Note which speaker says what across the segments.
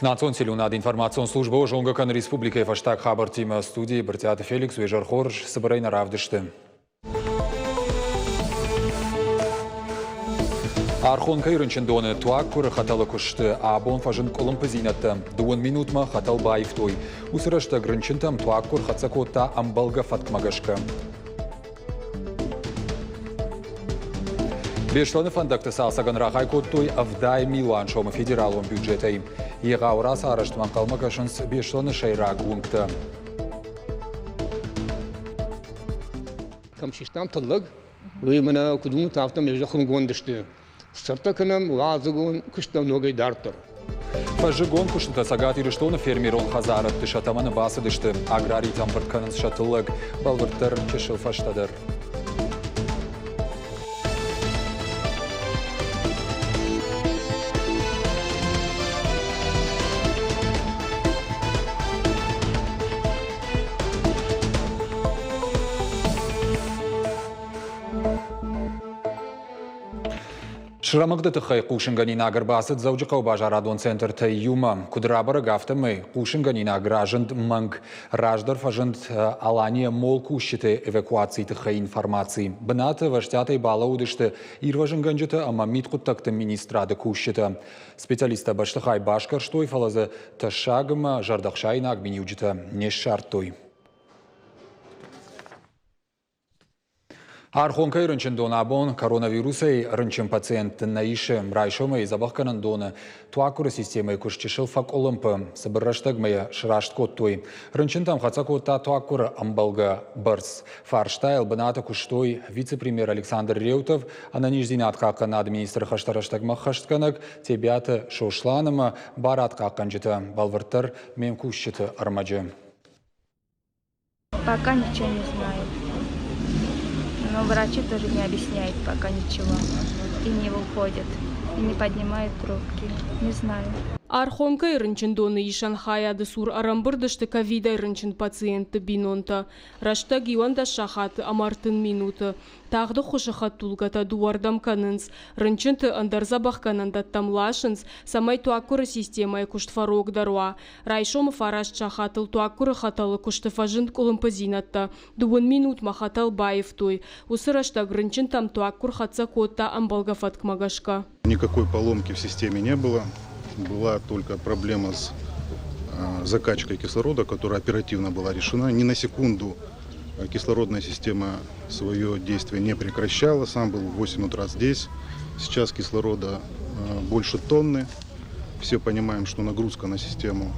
Speaker 1: Национ телеуынады информацион службӕ зонгӕ кӕны республикӕйы фӕстаг хабӕрттимӕ. Студийы Брытъиаты Феликс уе зӕр хорз, цыбырӕй нӕ равдысты. Архонкӕйы рынчындоны туаггуыры хӕтӕлы куысты абон фӕзынд къуылымпыдзинӕдтӕ. Дыууын минутмӕ хӕтӕл баивтой. Уыцы рӕстӕг рынчынтӕм туаггуыр хӕццӕ кодта ӕмбӕлгӕ фӕткмӕ гӕсгӕ. Беслӕны фӕндӕгты цалцӕгӕн рахай кодтой 70 милуан сомы федералон бюджетӕй. Егъау рацарӕзтмӕ ӕнхъӕлмӕ кӕсынц Беслӕны сӕйраг уынгтӕ.
Speaker 2: Кӕм систам тыллӕг, уый мӕнӕ куыд уынут, афтӕмӕй зӕххынгонд сты. Сцӕттӕ кӕнӕм уалдзыгон куыстӕн ногӕй дарддӕр.
Speaker 1: Фӕззыгон куыстытӕ Цӕгат Ирыстоны фермерон хӕдзарӕдты сӕ тӕмӕны бацыдысты. Аграритӕ ӕмбырд кӕнынц сӕ тыллӕг, бӕлвырддӕр чысыл фӕстӕдӕр. Срӕмыгъды тыххӕй хъусынгӕнинаг ӕрбацыд Дзӕуджыхъӕуы базарадон центртӕй иумӕ. Куыд рабӕрӕг, афтӕмӕй хъусынгӕнинаг разынд мӕнг. Раздӕр фӕзынд Алания Мол кусджыты эвакуацийы тыххӕй информаци. Бынаты ӕвӕстиатӕй балӕууыдысты ирвӕзынгӕнджытӕ ӕмӕ мидхъуыддӕгты министрады кусджытӕ. Специалисттӕ бӕстыхай басгӕрстой, фӕлӕ дзы тӕссаг ӕмӕ зӕрдӕхсаинаг миниуджытӕ не ссардтой. Архонкӕйы рынчындон абон коронавирусӕй рынчын пациентты нӕ исы. Райсомӕй дзӕбӕхгӕнӕндоны туаггуыры системӕйы куыст чысыл фӕкъуылымпы. Цыбыр рӕстӕгмӕ йӕ сраст кодтой. Рынчынтӕм хӕццӕ кодта туаггуыры ӕмбӕлгӕ бӕрц. Фарстайыл бынаты куыстой вице-премьер Александр Реутов, ӕнӕниздзинад хъахъхъӕнынады министры хӕстӕ рӕстӕгмӕ ӕххӕстгӕнӕг Тебиаты Сослан ӕмӕ барадхъахъхъӕнджытӕ, бӕлвырддӕр ме мкусджыты ӕрмӕджы.
Speaker 3: Пока ничего не знаю. Но врачи тоже не объясняют пока ничего. И не выходят, и не поднимают трубки. Не знаю.
Speaker 4: Архонкӕйы рынчындоны исӕн хайады цур ӕрӕмбырд сты ковидӕй рынчын пациентты бинонтӕ. Рӕстӕг 11 сахаты ӕмӕ 30 минуты. Тагъд ӕххуысы хӕдтулгӕтӕ дыууӕрдӕм кӕнынц. Рынчынты ӕндӕр дзӕбӕхгӕнӕндӕттӕм ласынц, цӕмӕй туаггуыры системӕйы куыст фӕрогдӕр уа. Райсомы фараст сахатыл туаггуыры хӕтӕлы куысты фӕзынд къуылымпыдзинӕдтӕ. Дыууын минутмӕ хӕтӕл баивтой. Уыцы рӕстӕг рынчынтӕм туаггуыр хӕццӕ кодта ӕмбӕлгӕ фӕткмӕ гӕсгӕ.
Speaker 5: Никакой поломки в системе не было. Была только проблема с закачкой кислорода, которая оперативно была решена. Ни на секунду кислородная система свое действие не прекращала. Сам был в 8 утра здесь. Сейчас кислорода больше тонны. Все понимаем, что нагрузка на систему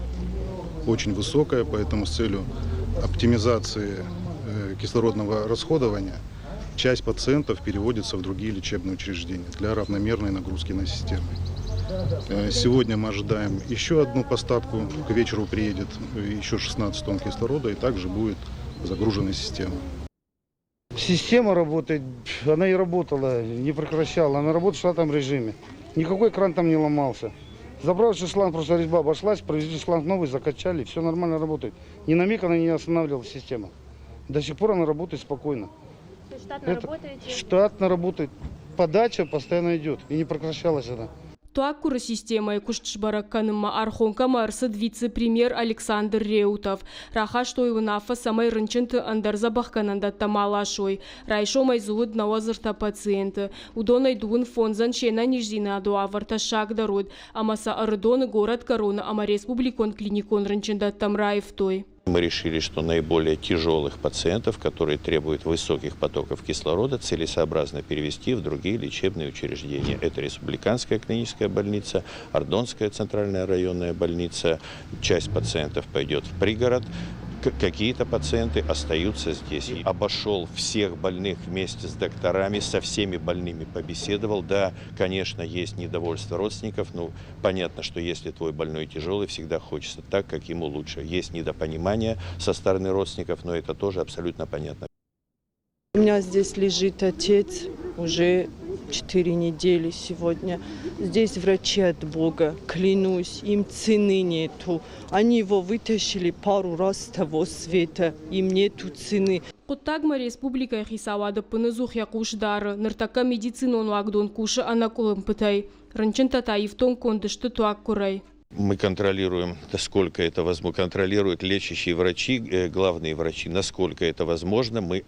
Speaker 5: очень высокая, поэтому с целью оптимизации кислородного расходования часть пациентов переводится в другие лечебные учреждения для равномерной нагрузки на систему. Сегодня мы ожидаем еще одну поставку. К вечеру приедет еще 16 тонн кислорода и также будет загружена система.
Speaker 6: Система работает, она и работала, не прекращала, она работает в штатном режиме. Никакой кран там не ломался. Заправочный шланг, просто резьба обошлась, провезли шланг новый, закачали, все нормально работает. Ни на миг она не останавливала систему. До сих пор она работает спокойно.
Speaker 3: То есть штатно
Speaker 6: Это
Speaker 3: работаете?
Speaker 6: Штатно работает. Подача постоянно идет и не прекращалась она.
Speaker 4: Туаггуыры системӕйы куыст сбӕрӕг кӕнынмӕ Архонкӕмӕ ӕрцыд вице-премьер Александр Реутов. Рахастой уынаффӕ, цӕмӕй рынчынты ӕндӕр дзӕбӕхгӕнӕндӕттӕ ма ласой. Райсомӕй дзы уыд 93 пациенты. Уыдонӕй дыууын фондзӕн се нӕниздзинады уавӕр тӕссагдӕр уыд, ӕмӕ сӕ Ӕрыдоны горӕтгӕроны ӕмӕ республикон клиникон рынчындӕттӕм раивтой.
Speaker 7: Мы решили, что наиболее тяжелых пациентов, которые требуют высоких потоков кислорода, целесообразно перевести в другие лечебные учреждения. Это Республиканская клиническая больница, Ардонская центральная районная больница. Часть пациентов пойдет в пригород, какие-то пациенты остаются здесь. Обошел всех больных вместе с докторами, со всеми больными побеседовал. Да, конечно, есть недовольство родственников, но понятно, что если твой больной тяжелый, всегда хочется так, как ему лучше. Есть недопонимание со стороны родственников, но это тоже абсолютно понятно.
Speaker 8: У меня здесь лежит отец уже 4 недели сегодня. Здесь врачи от Бога, клянусь, им цены нету. Они его вытащили пару раз с того света, им нету цены.
Speaker 4: Хъуыддагмӕ республикӕйы хицауад ӕппынӕдзух йӕ хъус дары. Ныртӕккӕ медицинон уагдон кусы ӕнӕкъуылымпытӕй. Рынчынтӕ та ифтонггонд сты туаггуырӕй.
Speaker 7: Мы контролируем, насколько это возможно, контролируют лечащие врачи, главные врачи, насколько это возможно. Мы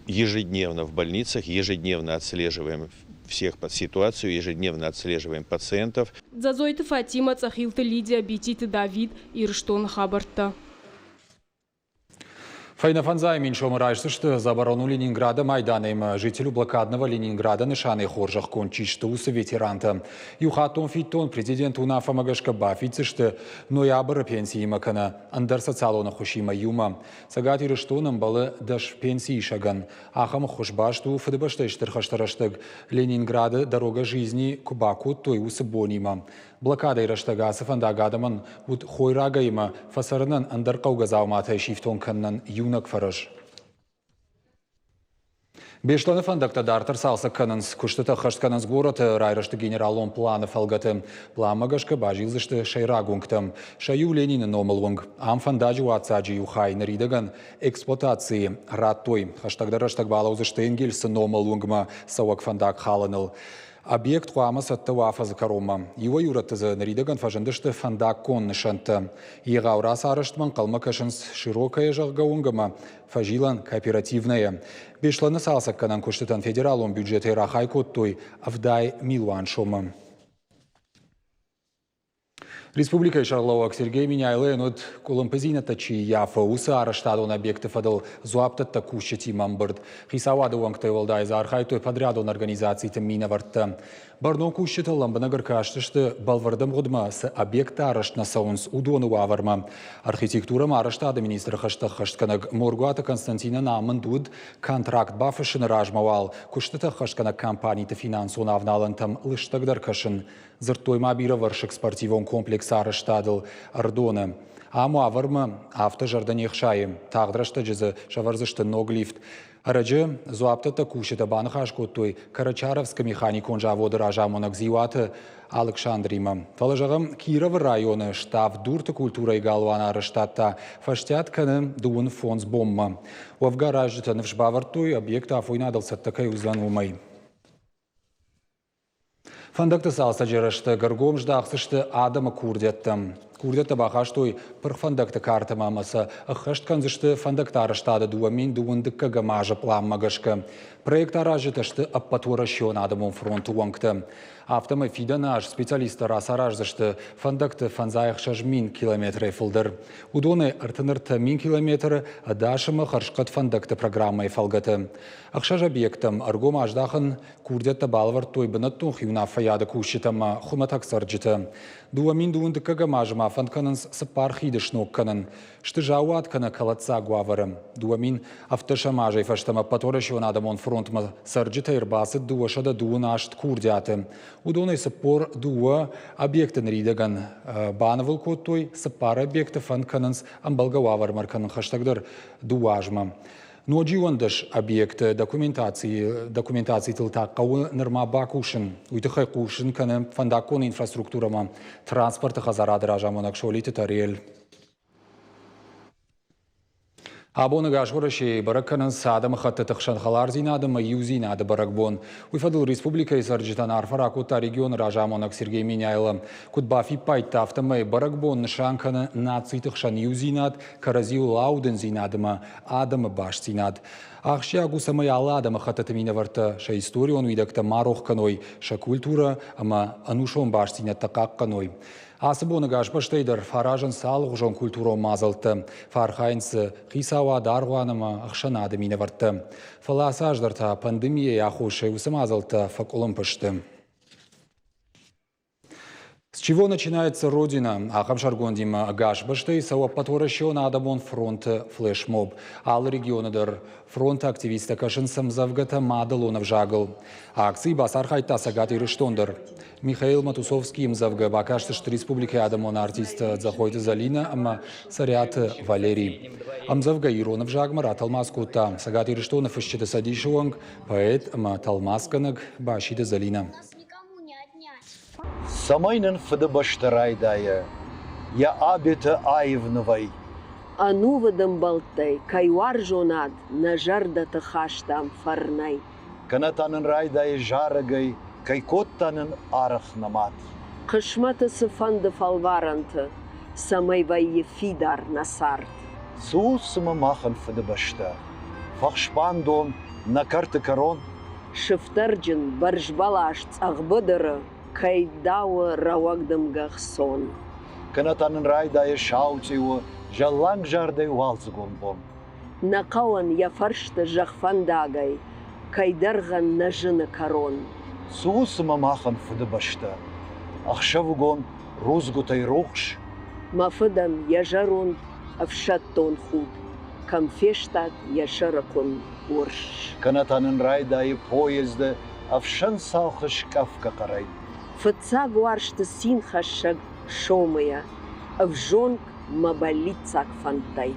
Speaker 7: ежедневно в больницах, ежедневно отслеживаем всех под ситуацию, ежедневно отслеживаем пациентов.
Speaker 4: Дзадзойты Фатимӕ, Цъӕхилты Лидия, Бититы Давид, Ирыстоны хабӕрттӕ.
Speaker 1: Фӕйнӕ фӕндзай мин сомы райсдзысты За оборону Ленинграда майданӕй жителю блокадного Ленинграда нысанӕй хорзӕхгонд чи сты, уыцы ветерантӕ. Иухаттон фиддон президенты уынаффӕмӕ гӕсгӕ бафиддзысты ноябры пенсиимӕ кӕнӕ ӕндӕр социалон ӕххуысимӕ иумӕ. Цӕгат Ирыстон ӕмбӕлы 10 пенсиисӕгӕн. Ахӕм ӕххуыс баст у Фыдыбӕстӕйы Стыр хӕсты рӕстӕг Ленинграды «Дорога жизни» куы бакодтой, уыцы бонимӕ. Блокадӕйы рӕстӕг ацы фӕндаг адӕмӕн уыд хойрагӕй ӕмӕ фӕцӕрынӕн ӕндӕр хъӕугӕ дзауматӕй сифтонг кӕнынӕн иунӕг фӕрӕз. Беслӕны фӕндӕгтӕ дарддӕр цалцӕг кӕнынц. Куыстытӕ ӕххӕст кӕнынц горӕты райрӕзты генералон планы фӕлгӕты. Планмӕ гӕсгӕ базилдзысты сӕйраг уынгтӕм. Сӕ иу Ленины номыл уынг. Ам фӕндаджы уаццаджы иу хай ныридӕгӕн эксплуатацийы радтой. Хӕстӕгдӕр рӕстӕг балӕудзысты Энгельсы номыл уынгмӕ цӕуӕг фӕндаг халыныл. Объект хъуамӕ цӕттӕ уа афӕдзы кӕронмӕ. Иуӕй-иу рӕтты дзы ныридӕгӕн фӕзындысты фӕндаггон нысӕнттӕ. Егъау рацарӕзтмӕ ӕнхъӕлмӕ кӕсынц Широкая зӕгъгӕ уынг ӕмӕ фӕзилӕн Кооперативная. Беслӕны цалцӕггӕнӕн куыстытӕн федералон бюджетӕй рахай кодтой 70 милуан сомы. Республикӕйы сӕргълӕууӕг Сергей Меняйлойӕн уыд, къуылымпыдзинӕдтӕ чи ййафы, уыцы арӕзтадон объекты фӕдыл дзуапдӕттӕг кусджытимӕ ӕмбырд. Хицауады уӕнгтӕй уӕлдай дзы архайдтой подрядон организациты минӕвӕрттӕ. Бӕрнон кусджытӕ лӕмбынӕг ӕркастысты, бӕлвырд ӕмгъуыдмӕ цы объекттӕ арӕзт нӕ цӕуынц, уыдоны уавӕрмӕ. Архитектурӕ ӕмӕ арӕзтады министры хӕстӕ ӕххӕстгӕнӕг Моргуаты Константинӕн амынд уыд контракт бафыссыны размӕ уал куыстытӕ ӕххӕстгӕнӕг компаниты финансон авналӕнтӕм лыстӕгдӕр кӕсын. Дзырдтой ма бирӕвӕрсыг спортивон комплексы арӕзтадыл Ӕрыдоны. Ам уавӕрмӕ афтӕ зӕрдӕ не хсайы. Тагъд рӕстӕджы дзы сӕвӕрдзысты ног лифт. Ӕрӕджы дзуапдӕттӕг кусджытӕ баныхас кодтой Карачаровскы механикон заводы разамонӕг Дзиуаты Алыксандримӕ. Фӕлӕ, зӕгъӕм, Кировы районы Ставд-Дурты культурӕйы галуаны арӕзтад та фӕстиат кӕны 35 бонмӕ. Уӕвгӕ аразджытӕ ныфс бавӕрдтой, объект афойнадыл цӕттӕ кӕй уыдзӕн, уымӕй. Фӕндӕгты цалцӕджы рӕстӕг ӕргом здахдзысты адӕмы курдиӕттӕм. Курдиӕттӕ бахастой пырх фӕндӕгты картӕмӕ ӕмӕ сӕ ӕххӕст кӕндзысты фӕндӕгты арӕзтады 2012 азы пъланмӕ гӕсгӕ. Проект аразджытӕ сты Ӕппӕтуӕрӕсеон адӕмон фронты уӕнгтӕ. Афтӕмӕй фидӕны аз специалисттӕ рацараздзысты фӕндӕгты 56 мин километрӕй фылдӕр. Уыдонӕй 33 мин километры ӕдас ӕмӕ хӕрзхъӕд фӕндӕгты программӕйы фӕлгӕты. Ӕхсӕз объектӕм ӕргом аздахын Курдиӕттӕ балӕвӕрдтой бынӕттон хиуынаффӕйады кусджытӕ ӕмӕ хуымӕтӕг цӕрджытӕ. 2012 азы ма фӕнд кӕнынц цыппар хиды сног кӕнын. Сты заууат кӕнӕ кӕлӕддзаг уавӕры. 2017 азӕй фӕстӕмӕ Ӕппӕтуӕрӕсеон адӕмон фронтмӕ цӕрджытӕй ӕрбацыд 228 курдиаты. Уыдонӕй 42 объекты ныридӕгӕн банывыл кодтой, цыппар объекты фӕнд кӕнынц ӕмбӕлгӕ уавӕрмӕ ӕркӕнын хӕстӕгдӕр дыууӕ азмӕ. Ноджы 11 объекты документацитыл та хъӕуы нырма бакусын. Уый тыххӕй хъусын кӕны фӕндаггон инфраструктурӕмӕ транспорты хӕдзарады разамонӕг Солиты Тариэль. Абон ӕгас Уӕрӕсейы бӕрӕг кӕнынц адӕмыхӕттыты хсӕн хӕлардзинад ӕмӕ иудзинады бӕрӕгбон. Уый фӕдыл республикӕйы цӕрджытӕн арфӕ ракодта регионы разамонӕг Сергей Меняйло. Куыд бафиппайдта, афтӕмӕй бӕрӕгбон нысан кӕны нациты хсӕн иудзинад, кӕрӕдзиуыл аудындзинад ӕмӕ адӕмы бастдзинад. Ахсджиаг у, цӕмӕй алы адӕмыхӕттыты минӕвӕрттӕ сӕ историон уидӕгтӕ ма рох кӕной, сӕ культурӕ ӕмӕ ӕнусон бастдзинӕдтӕ хъахъхъӕной. Ацы бон ӕгас бӕстӕйы дӕр фӕаразынц алыгъуызон культурон мадзӕлттӕ, фӕархайынц дзы хицауад, аргъуан ӕмӕ ӕхсӕнады минӕвӕрттӕ. Фӕлӕ ацы аз дӕр та пандемийӕйы аххосӕй уыцы мадзӕлттӕ фӕкъуылымпы сты. С чего начинается Родина? Ахӕм сӕргондимӕ ӕгас бӕстӕйы цӕуы Ӕппӕтуӕрӕсеон адӕмон фронты флешмоб. Алы регионы дӕр фронты активисттӕ кӕсынц ӕмдзӕвгӕтӕ мадӕлон ӕвзагыл. Акцийы бацархайдта Цӕгат Ирыстон дӕр. Михаил Матусовскийы ӕмдзӕвгӕ бакастысты республикӕйы адӕмон артисттӕ Дзӕхойты Зӕлинӕ ӕмӕ Цӕриаты Валерий. Ӕмдзӕвгӕ ирон ӕвзагмӕ ратӕлмац кодта Цӕгат Ирыстоны фысджыты цӕдисы уӕнг, поэт ӕмӕ тӕлмацгӕнӕг Баситы Зӕлинӕ.
Speaker 9: Цӕмӕй нын Фыдыбӕстӕ райдайа йӕ абеты аив нывӕй.
Speaker 10: Ӕнувыд ӕмбӕлттӕй кӕй уарзонад нӕ зӕрдӕты хастам фӕрнӕй.
Speaker 9: Кӕнӕ та нын райдайы зарӕгӕй, кӕй кодта нын арӕх нӕ мад.
Speaker 10: Хъысмӕты цыфӕнды фӕлварӕнты, цӕмӕй вӕййы фидар нӕ цард.
Speaker 9: Цы у цымӕ махӕн Фыдыбӕстӕ? Фӕхсбандон нӕ кӕрты кӕрон?
Speaker 10: Сыфтӕрджын бӕрзбӕлас цъӕх быдыры кӕй дауы рӕуӕг дымгӕ хцон.
Speaker 9: Кӕнӕ та нын райдайы сауцъиуы зӕлланг зардӕй уалдзыгон бон.
Speaker 10: Нӕ хъӕуӕн йӕ фӕрсты зӕхфӕндагӕй кӕй дӕргъӕн нӕ зыны кӕрон.
Speaker 9: Цы у цымӕ махӕн Фыдыбӕстӕ? Ӕхсӕвыгон рудзгуытӕй рухс.
Speaker 10: Мӕ фыдӕн йӕ зӕронд ӕфсӕддон худ кӕм фестад йӕ сӕрыхъуын урс.
Speaker 9: Кӕнӕ та нын райдайы поезды ӕфсӕн цалхы скъӕфгӕ хъӕрӕй.
Speaker 10: Фыццаг уарзты цинхӕссӕг сомыйӕ, ӕвзонг мӕ бӕллиццаг фӕндтӕй.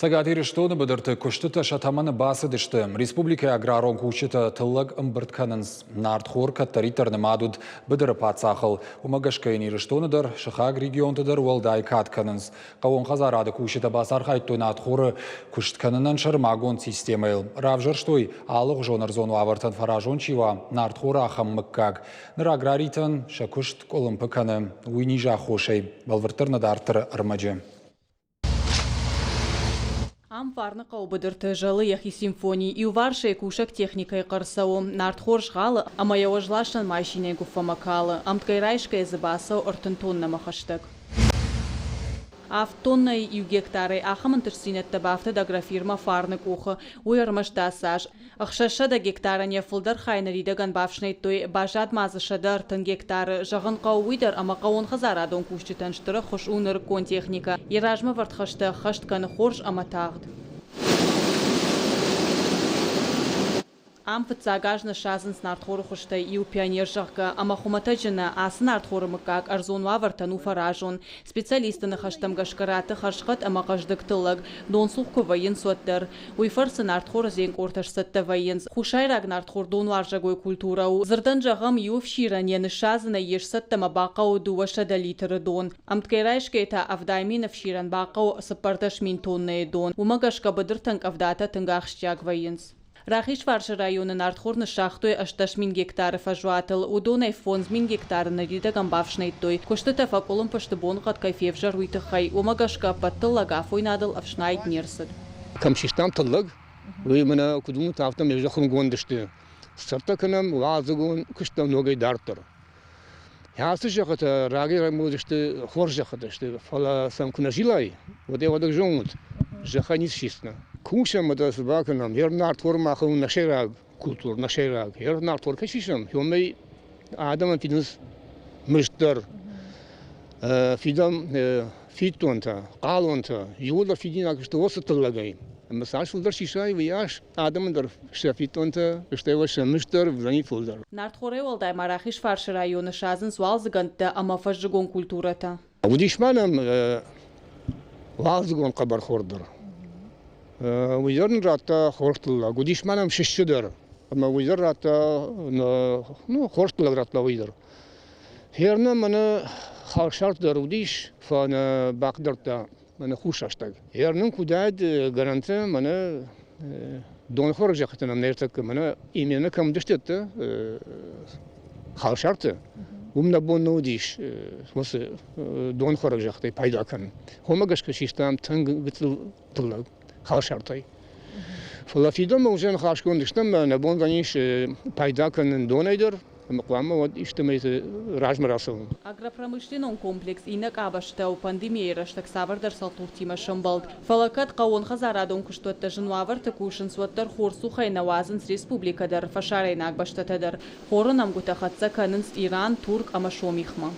Speaker 1: Цӕгат Ирыстоны быдырты куыстытӕ сӕ тӕмӕны бацыдысты. Республикӕйы аграрон кусджытӕ тыллӕг ӕмбырд кӕнынц. Нартхор кӕддӕриддӕр нымад уыд быдыры паддзахыл. Уымӕ гӕсгӕ йын Ирыстоны дӕр, сыхаг регионты дӕр уӕлдай кад кӕнынц. Хъӕууон хӕдзарады кусджытӕ бацархайдтой нартхоры куыст кӕнынӕн сӕрмагонд системӕйыл. Равзӕрстой, алыгъуызон ӕрдзон уавӕртӕн фӕразон чи уа, нартхоры ахӕм мыггаг. Ныр аграритӕн сӕ куыст къуылымпы кӕны. Уый низы аххосӕй. Бӕлвырддӕр нӕ дарддӕры ӕрмӕджы.
Speaker 11: Ам Фарныхъӕуы быдырты зӕлы йӕхи симфони. Иуварсӕй кусӕг техникӕйы хъӕр цӕуы. Нартхор згъӕлы ӕмӕ йӕ уӕзласӕн машинӕйы гуыффӕмӕ калы. Ӕмткӕй райсгӕйӕ дзы бацӕуы 30 тоннӕмӕ хӕстӕг. Авд тоннӕйы иу гектарӕй ахӕм ӕнтыстдзинӕдтӕ бафтыд агрофирмӕ Фарны къухы. Уый ӕрмӕст ацы аз. 600 гектарӕн йӕ фылдӕр хай ныридӕгӕн бафснайдтой, баззад ма дзы 130 гектары. Зӕгъын хъӕуы уый дӕр, ӕмӕ хъӕууонхӕдзарадон кусджытӕн стыр ӕххуыс у нырыккон техникӕ. Йӕ размӕвӕрд хӕстӕ ӕххӕст кӕны хорз ӕмӕ тагъд. Ам фыццаг аз ныссадзынц нартхоры хуызтӕй иу пионер, зӕгъгӕ, ӕмӕ хуымӕтӕджы нӕ, ацы нартхоры мыггаг ӕрдзон уавӕртӕн у фӕразон. Специалистты ныхӕстӕм гӕсгӕ ратты хӕрзхъӕд ӕмӕ хъӕздыг тыллӕг, донцух куы вӕййынц, уӕд дӕр. Уый фӕрцы нартхоры дзенкъортӕ сцӕттӕ вӕййынц. Хуссайраг нартхор донуарзӕгой культурӕ у. Дзырдӕн зӕгъӕм, иу ӕфсирӕн йӕ ныссадзынӕй йе сцӕттӕмӕ бахъӕуы 200 литры дон. Ӕмткӕй райсгӕйӕ та 70 000 ӕфсирӕн бахъӕуы 14 000 тоннӕйы дон. Уымӕ гӕсгӕ быдыртӕн къӕвдатӕ тынг ахсджиаг вӕййынц. Рахизфарсы районы нартхор ныссагътой 18 000 гектары фӕзуатыл. Уыдонӕй 5000 гектары ныридӕгӕн бафснайдтой. Куыстытӕ фӕкъуылымпы сты боныхъӕд кӕй февзӕр, уый тыххӕй. Уымӕ гӕсгӕ ӕппӕт тыллӕг афойнадыл ӕфснайд не рцыд.
Speaker 2: Кӕм систам тыллӕг, уый мӕнӕ куыд уынут, афтӕмӕй зӕххынгонд сты. Сцӕттӕ кӕнӕм уалдзыгон куыстӕн ногӕй дарддӕр. Ацы зӕххытӕ рагӕй уыдысты хорз зӕххытӕ сты, фӕлӕ сӕм куы нӕ зилай, уӕд ӕй уӕдӕг зонут, зӕххӕй ницы систдзынӕ. Кусӕм ӕмӕ цы бакӕнӕм, йе нартхор махӕн у нӕ сӕйраг культура, нӕ сӕйраг. Йе нартхор кӕй сисӕм, уымӕй адӕмӕн фидынц мызд дӕр. Фидӕм фиддонтӕ, хъалонтӕ, иууылдӕр фидинаг сты уыцы тыллӕгӕй. Ӕмӕ цас фылдӕр сисай, уыйас адӕмӕн дӕр сӕ фиддонтӕ, стӕй уӕ сӕ мызд дӕр уыдзӕни фылдӕр.
Speaker 11: Нартхорӕй уӕлдай ма Рахизфарсы районы садзынц уалдзыгӕндтӕ ӕмӕ фӕззыгон культурӕтӕ.
Speaker 2: Уыдис ма нӕм уалдзыгон хъӕбӕрхор дӕр. Уый дӕр нын радта хорз тыллӕг. Уыдис ма нӕм сысджы дӕр. Ӕмӕ уый дӕр радта, ну, хорз тыллӕг радта уый дӕр. Херна мӕнӕ халсар дӕр уыдис, фӕлӕ нӕ бахъыгдардта мӕнӕ хус рӕстӕг. Хернын куы уыдаид гӕнӕнтӕ, мӕнӕ донхорыг зӕххытӕ нӕм нӕртӕккӕ мӕнӕ именно кӕм уыдысты халсарты, уым нӕ бон нӕ уыдис уыцы донхорыг зӕххытӕй пайда кӕнын. Уымӕ гӕсгӕ систам тынг гыццыл тыллӕг халсартӕй. Фӕлӕ фидӕнмӕ уыдзӕн хӕсгонд стӕм, нӕ бон ис пайда кӕнын донӕй дӕр, ӕмӕ хъуамӕ уӕд истӕмӕйты размӕ рацӕуын.
Speaker 11: Агропромышленнон комплекс иннӕ къабӕзтау пандемийӕйы рӕстӕг цавӕрдӕр цӕлхдуртимӕ сӕмбӕлд. Фӕлӕ кӕд хъӕууонхӕдзарадон куыстуӕттӕ зын уавӕрты кусынц, уӕддӕр хорцухӕй нӕ уадзынц республикӕ дӕр, фӕсарӕйнаг бӕстӕтӕ дӕр. Хоры нӕмгуытӕ хӕццӕ кӕнынц Иран, Турк ӕмӕ Сомихмӕ.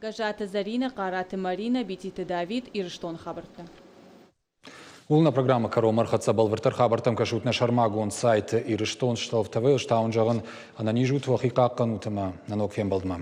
Speaker 11: Гӕззаты Зӕринӕ, Хъараты Маринӕ, Бититы Давид, Ирыстоны хабӕрттӕ.
Speaker 1: Ууыл нӕ программӕ кӕронмӕ ӕрхӕццӕ бӕлвырддӕр хабӕрттӕм кӕсут нӕ сӕрмагонд сайты Ирыстон ТВ-ы стауын зӕгъын ӕнӕниз ут, уӕхи хъахъхъӕнут ӕмӕ нӕ ног фембӕлдмӕ.